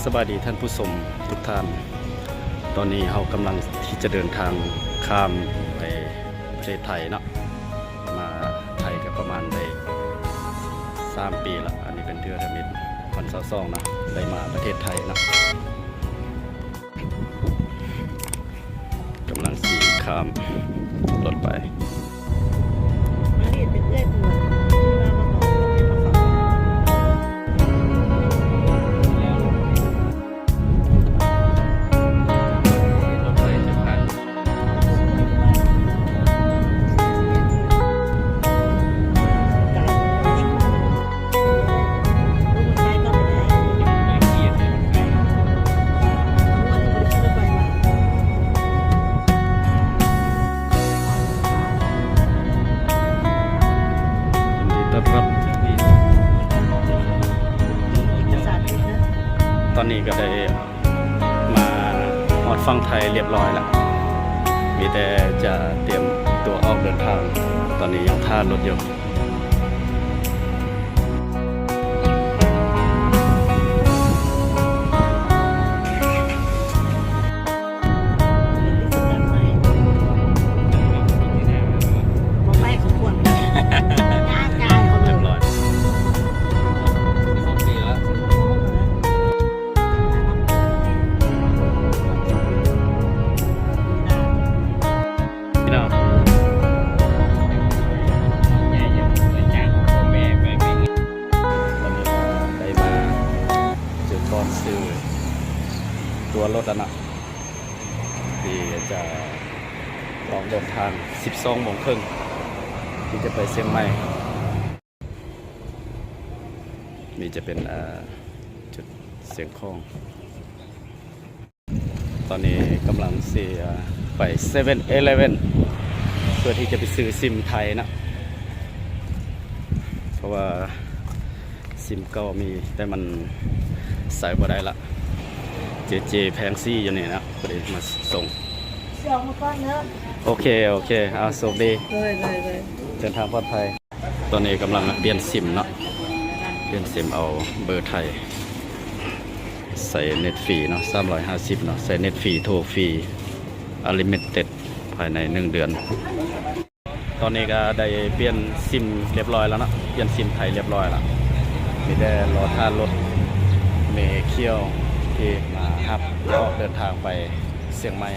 ສະບາຍດີທ່ານຜູ້ຊົມທຸກທ່ານ, ຕອນນີ້ເຮົາກຳລັງທີ່ຈະເດີນທາງຂ້າມໄປປະເທດໄທເນາະ, ມາໄທກໍປະມານໄດ້ສາມປີລະ, ອັນນີ້ເປັນເທື່ອທຳອິດ ພັນຊາວສອງນະ ໄດ້ມາປະເທດໄທເນາະ. ກຳລັງຊິຂ້າມລົດໄປ. ຕອນນີ້ກໍໄດ້ມາຮອດຝັ່ງໄທລຽບຮ້ອຍລະ, ມີແຕ່ຈະຕຽມຕົວອອກເດີນທາງ, ຕອນນີ້ຍັງຖ້າລົດຢູ່. ຕອນນີ້ກໍໄດ້ມາເຈີກ່ອນຊື່ຕົວລົດແລ້ວເນາະ ທີ່ຈະອອກເດີນທາງສິບສອງໂມງເຄິ່ງ ທີ່ຈະໄປຊຽງໃໝ່. ນີ້ຈະເປັນ ເອີ ຈຸດຊຽງຂອງ. ຕອນນີ້ກຳລັງຊິ ເອີ ໄປເຊເວັນອີເລເວັນ ເພື່ອທີ່ຈະໄປຊື້ຊິມໄທນະ, ເພາະວ່າຊິມເກົ່າມີ ແຕ່ມັນໃຊ້ບໍ່ໄດ້ລະ. ເຈເຈແຜງສີ່ຢູ່ນີ້ນະ ພໍດີມາສົ່ງ. ຊິອອກມາກ່ອນເດີ. ໂອເຄ ໂອເຄ ເອົາ ໂຊກດີ. ໂດຍ ໂດຍ ໂດຍ. ເດີນທາງປອດໄພ. ຕອນນີ້ກຳລັງປ່ຽນຊິມເນາະ, ປ່ຽນຊິມເອົາເບີໄທ ໃສ່ເນັດຟຣີເນາະ ສາມຮ້ອຍຫ້າສິບເນາະ, ໃສ່ເນັດຟຣີ ໂທຟຣີ ອານລິມິດເຕັດ ພາຍໃນໜຶ່ງເດືອນ. ຕອນນີ້ກໍໄດ້ປ່ຽນຊິມລຽບຮ້ອຍແລ້ວເນາະ, ປ່ຽນຊິມໄທລຽບຮ້ອຍລະ, ມີແຕ່ລໍຖ້າລົດເມຂຽວທີ່ມາຮັບ ອອກເດີນທາງໄປຊຽງໃໝ່.